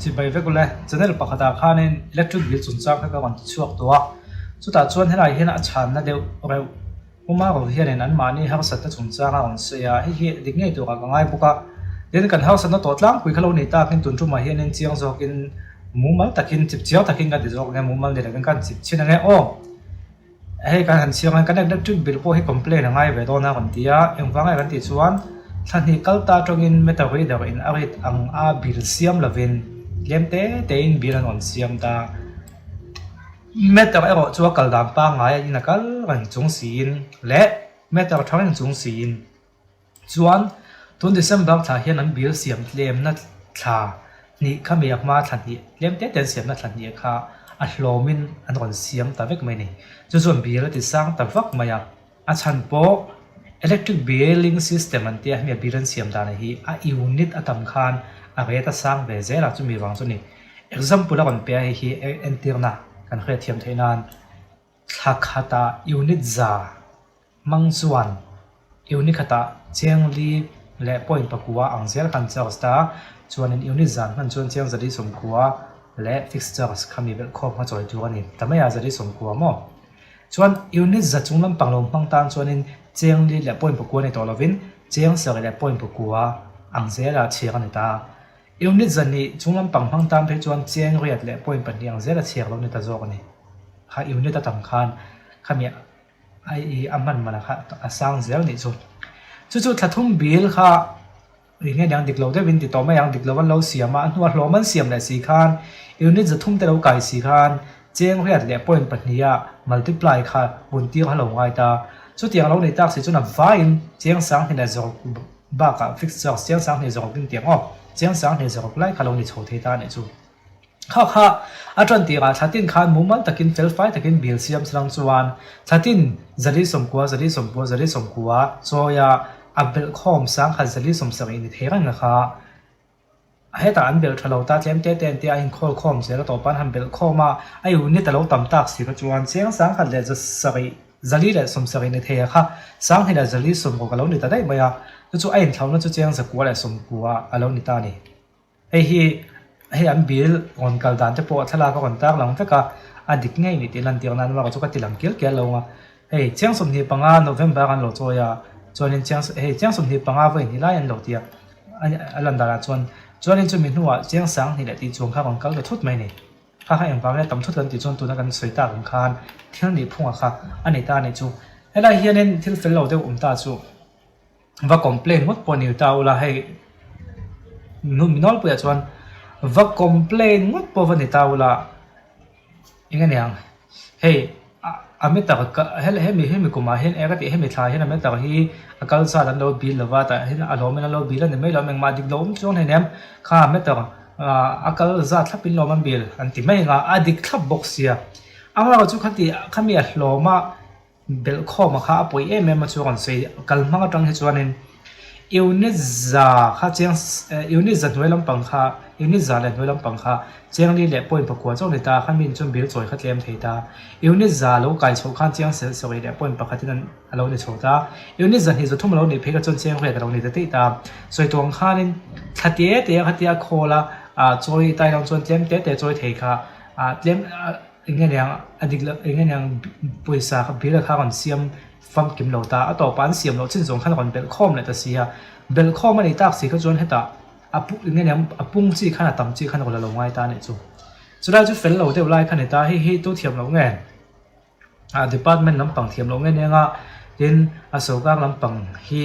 Chibai vek ule, channel pakhatah khanin electric bill chungchang kha ka rawn ti chhuak tawh a, chutah chuan helai hian a chhanna deuh reuh Puma ro hianin anmahni harsatna chungchang a rawn sawi a, hei hi dik ngei turah ka ngai bawk a. Tin, kan harsatna tawh tlangpui kha lo ni takin tun tumah hianin chiang zawkin mumal takin chip chiang takin ka ti zawk ang e, mumal ni lovin ka han chip chhin ang e aw. Hei kan han chhiang ang, kan electric bill pawh hi complain a ngai ve dawn a rawn ti a, engvang nge kan tih chuan thla hnih kal ta atangin meter reader in a read ang a bill siam lovin tlem te tein bill an rawn siam ta. Meter erawh chu a kal dan pangngai a in a kal reng chung siin leh meter tha reng chung siin chuan tun December thla hian an bill siam tlemna thla hnih kha mi a hma thla hnih tlem te te an siamna thla hnih kha a hlawmin an rawn siam ta vek mai a ni. Chu chuan bill a ti sang ta vak mai a, a chhan pawh electric billing system an tia hemi a bill an siam dan hi a unit a tam khan a rate a sang ve zel a chumi vang chu a ni. Example a rawn pe a hei hi entirna kan hriatthiam theih nan thla khatah unit za Hmang chuan unit khatah cheng li leh point pakua ang zel khan charge ta a, chuanin unit zan hman chuan cheng zali sawmkua leh fixed charge kha mi belh khawm kha chawi tur a ni ta mai a, zali sawmkua maw? Chuan unit za chung lampang lo hmang tan chuanin cheng li leh point pakua ni tawh lovin cheng sarih leh point pakua ang zela chhiar a ni ta a. Unit zahnih chung lampang hmang tan phei chuan cheng riat leh point pahnih ang zela chhiar lo ni ta zawk a ni. Kha unit a tam khan khami A i a hman man kha a sang zel nih chu. Chu chu thla thum bil kha eng nge niang dik lo deuhin ti tawh mai ang dik lo an lo siam a, a hnua hlawm an siam leh si khan unit zathum te lo kai si khan cheng riat leh point pahniha multiply kha bun tir kha lo ngai ta. Chutiang lo nei tak si chuan a vaiin cheng sang hnih leh zawrh bakah fixed charge cheng sang hnih zawrh ding tiang aw cheng sang hnih zawrh lai kha lo ni chho thei ta nih chu. Kha kha a tan tirah thlatin khan mumal takin felfai takin bill siam salang chuan thlatin 490, 490, 490 chawia a belhkhawm sangkhat 470 ni thei reng a kha. Hetah an belh tha lo ta tlem te te an tia a inkhawl khawm zel a tawp a an han belh khawm a, a unit a lo tam tak si kha chuan chiang sangkhat leh zasarih 470 ni thei a kha sanghnih leh 460 a lo ni ta daih mai a, chu chu a inthlauhna chu chiang 990 a lo ni ta a ni. Hei hi hei an bill rawn kal dan te pawh a thlalak a rawn tar lang vek a, a dik ngei ni tih lantir nan erawh chu ka ti lang kial kial lo ang a. Hei chiang 25 November an lo chawi a, chuanin chiang hei chiang 25 vawi hnih lai an lo ti a, a lan danah chuan chuanin chumi hnuah chiang 2000 leh tih chuang kha rawn kal ta thut mai a ni. Kha kha engvang nge tam thut kan tih chuan tuna kan sawi tak ang khan thil nih phungah kha a ni ta a nih chu. Helai hianin thil fel lo deuh awm ta chu. Va complain ngawt pawh ni ta ula hei nu mi nawlpuiah chuan va complain ngawt pawh va ni ta ula eng aniang hei a meter ka hemi hemi kumah hian eng a tih hemi thla hian a meter hi a kal zat an lo bil lova tah hian a hlawmin an lo bil a ni mai lo engmah dik lo awm chuang hleinem kha meter a kal zat thlapin lawm an bil an ti mai ang a a dik thlap bawk sia amaherawhchu khati khami a hlawm a. Belhkhawma kha a pawi em em a chu rawn sawi kal hmang atang hi chuanin unit za kha chiang unit za hnuai lampang kha unit za leh hnuai lampang kha chiang li leh point pakua chauh ni ta kha min chuan bil chawi kha tlem thei ta unit za lo kai chhoh khan chiang sarih leh point pakhatin an a lo ni chho ta unit za hnih za thum a lo nih phei kha chuan chiang riat a lo ni ta tih ta sawi tuang khanin thla te te a khatia khawl a ah chawi tai lang chuan tlem te te chawi thei kha ah tlem Eng nge niang a dik loh eng nge niang pawisa kha bill kha rawn siam famkim lo ta a tawpah an siam loh chin zawng khan a rawn belh khawm leh ta si a belh khawm a nih tak si kha chuan hetah a pu eng nge niang a pung chi khan a tam chi khan a rawn la lo ngai ta a nih chu chulai chu fel lo deuh lai kha a ni ta hei hi tu thiam loh nge ah department lampang thiam loh nge nia tin a sorkar lampang hi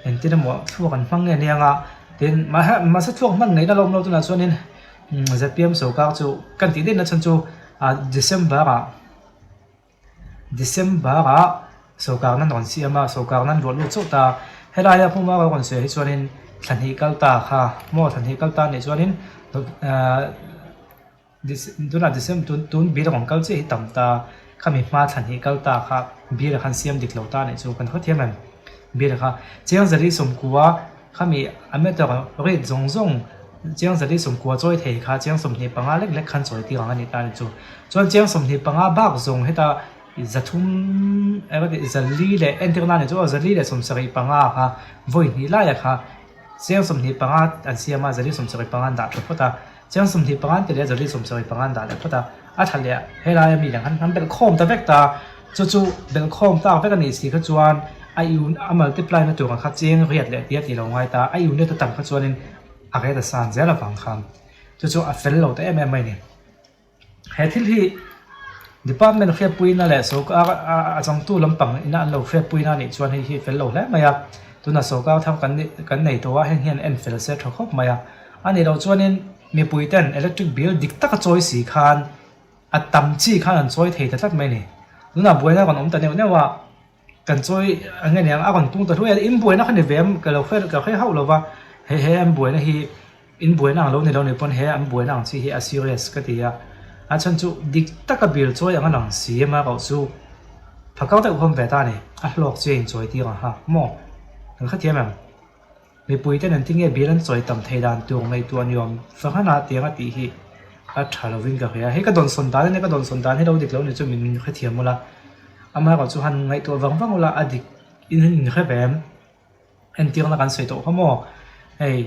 engtin emaw thluak an hmang nge nia tin mahse thluak hman ngaihna la awm lo tunah chuanin. Zpm sorkar chu kan tih daih na chhan chu ah December ah December ah sorkar nan rawn siam a sorkar nan ruah lut chauh ta helai a hmuma ka rawn sawi hi chuanin thla hnih kal ta kha maw thla hnih kal ta nih chuanin ahh tunah December tun tun bill a rawn kal chiah hi tam ta khami hma thla hnih kal ta kha bill a khan siam dik lo ta nih chu kan hrethiam em bill kha chiang zali sawmkua. Khami a meter rate zawng zawng chiang 490 chawi thei kha chiang 25 lek lek khan chawi tir ang a ni ta ni chu. Chuan chiang 25 bak zawng heta zathum zali leh entir nan ni chu aw 475 kha vawi hnih laia kha chiang 25 an siam a 475 an dah tha phawt a. Chiang 25 an ti leh a zali 75 an dah leh phawt a, a tha leh helai ami dang khan an belh khawm ta vek ta, chu chu belh khawm tak vek a nih si kha chuan a un a multiply na tur ang kha cheng riat leh tia tih lo ngai ta, a unit a tam kha chuanin a rate a san zel avang khan chu chu a fel lo ta em em mai a ni. He thil hi department hriatpuina leh sawrkar a changtu lampang ina an lo hriatpuina anih chuan hei hi fel lo hle mai a, tunah sawrkar thar kan kan nei tawh a heng hian en fel se tha khawp mai a, a nih loh chuanin mipui ten electric bill dik taka chawi si khan a tam chi khan an chawi thei ta tlat mai a ni, tunah buaina rawn awm ta neuh neuh a. Kan chawi ang nge niang a rawn tung ta hluai a, in buaina kha ni ve em ka lo hre ka hre hauh lo va, he he an buaina hi in buaina ang lo ni lo ni pawn he an buaina ang chi hi a serious ka ti a, a chhan chu dik taka bil chawi ang a lang si em a rauh chu phakar deuh huam ve ta a ni, a hlawk chi a inchawi tir ang ha maw kan hrethiam em? Mipui ten an tinge bil an chawi tam thei dan tur ngaihtuah ni awm fahran a tiang a tih hi a tha lovin ka hria. Hei ka dawnsawn dan a nia, ka dawnsawn dan hi lo dik lo ni chu min hrethiam ula, amaherawh chu han ngaihtuah vang vang ula a dik in inhre ve em? Entirna kan sawi tawh kha maw? Hei.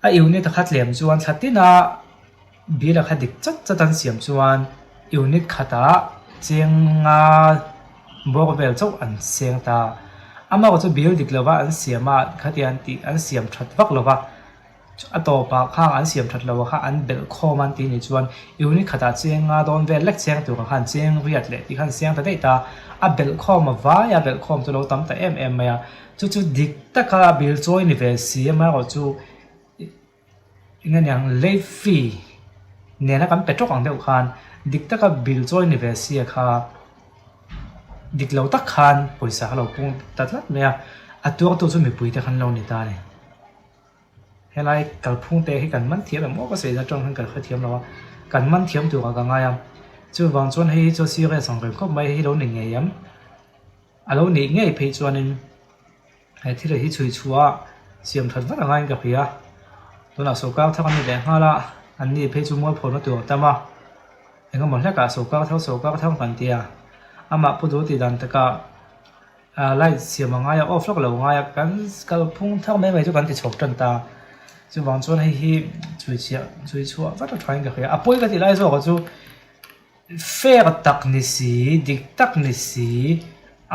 A unit a kha tlem chuan thla tina bill a kha dik chat chat an siam chuan unit khatah cheng nga bawr vel chauh an seng ta. Amaherawhchu chu bill dik lova an siam a khatia an tih an siam that vak lova a tawpah khang an siam that lo kha an belh khawm an tih ni chuan unit khatah cheng nga dawn vel lek cheng tur ang khan cheng riat leh tih khan seng ta daih ta. A belh khawm a vai a belh khawm chu lo tam ta em em mai a. Chu chu dik taka bill chawi ni ve si amaherawh chu eng aniang late fee nena kan pe tawk ang deuh khan dik taka bill chawi ni ve sia kha dik lo tak khan pawisa kha lo pung ta tlat mai a, a tuartu chu mipui te khan lo ni ta a ni. Helai kalphung te hi kan man thiam em aw ka sawi atang hian ka hrethiam lo a, kan man thiam turah ka ngai a, chuvang chuan hei hi chu serious ang reng khawp mai hei hi lo ni ngei em. A lo nih ngei phei chuanin he thil hi chhui chhuah a siam that vat angaiin ka hria. Tunah sawrkar thar an ni leh nghal a, an ni phei chu mualphawna tur a tam a. Engemaw hlekah sawrkar thar sawrkar thar kan ti a, amah pu duh tih dan takah light siam a ngai a, off lawk lo ngai a, kan kalphung thar mai mai chu kan ti chhuak tan ta. Chuvang chuan hei hi chhui chhiah chhui chhuah vat a thain ka hria. A pawi ka tih lai zawkah chu. Fair tak ni si, dik tak ni si,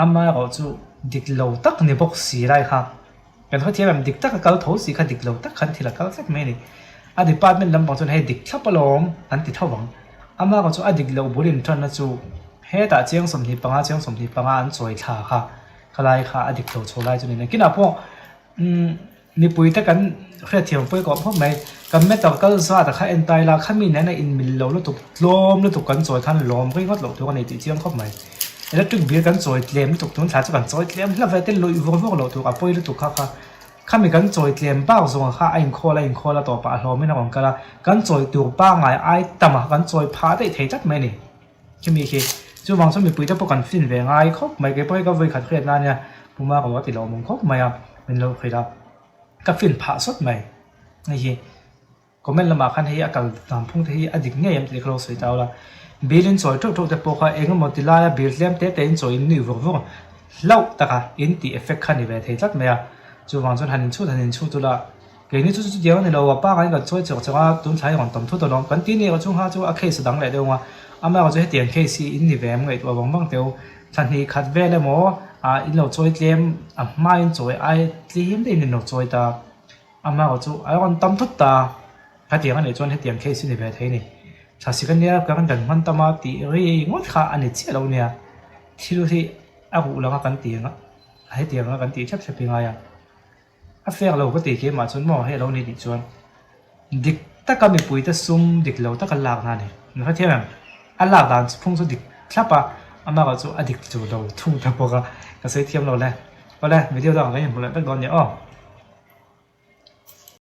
amaherawh chu dik lo tak ni bawk si lai kha. Kan hrethiam em, dik taka kal tho si kha dik lo tak khan thil a kal tlat mai a ni. A department lampang chuan hei dik thlap alawm an ti tho vang. Amaherawh chu a dik loh bul intanna chu hetah chiang 25 chiang 25 an chawi thla kha khalai kha a dik lo chho lai chu ni. Nakinah pawh umm. Mipui te kan hriatthiam pawh kawp khawp mai. Kan meter kal zat a kha en tai la, khami nen a inmil lo lutuk, tlawm lutuk kan chawi khan lawm ri ngawt loh tur a ni tih chiang khawp mai. Electric bill kan chawi tlem lutuk tun thla chu kan chawi tlem hla ve te luih vawr vawr loh tur a pawi lutuk kha kha. Khami kan chawi tlem bak zawng kha a inkhawl a inkhawl a tawpah a hlawmin a rawn kal a, kan chawi tur pangngai ai tam a kan chawi phah daih thei tlat mai a ni. Khimi khi chuvang chu mipui te pawh kan fin ve ngai khawp mai, keipawh hi ka vawi khat hriat na ania Puma ka lo ti lo awm khawp mai a, min lo hrilh a, ka fin phah sawt mai hei hi comment lamah khan hei a kal dan phung te hi a dik ngei em tih kha lo sawi ta ula, bill in chawi teuh teuh te pawh kha eng emaw ti laia bill tlem te te in chawi in nuih vur vur hlauh taka in tih effect kha ni ve thei tlat mai a, chuvang chuan han inchhut han inchhut ula. Keini chu chutiang a ni lo, a pangai kan chawi chawk chawk a, tun thlai rawn tam thut alawm. Kan ti ni erawh chu ngha chu a case a dang leh deuh ang a, amaherawh chu hetiang case hi in ni ve em ngaihtuah vang vang teh u. Thla hnih khat vel emaw ah in lo chawi tlem a hmain chawi ai tlem deuhin in lo chawi ta, amaherawh chu a rawn tam thut ta. Hetiang a nih chuan hetiang case hi ni ve thei a ni. Thla sik ania kan kan hman tam a tih ri ngawt kha a ni chiah lo nia, thil hi a ruh lang a kan tih ang a, hetiang anga kan tih thlep thlep hi ngai a. A fek lo ka ti keimah chuan maw hei a lo ni tih chuan dik taka mipuite sum dik lo taka lak na a ni. Min hrethiam em? A lak dan phung chu dik thlap a, amaherawh chu a dik chu lo thung ta bawk a, ka sawi thiam lo le. Awle, video dangah kan inhmu leh vek dawn nia aw.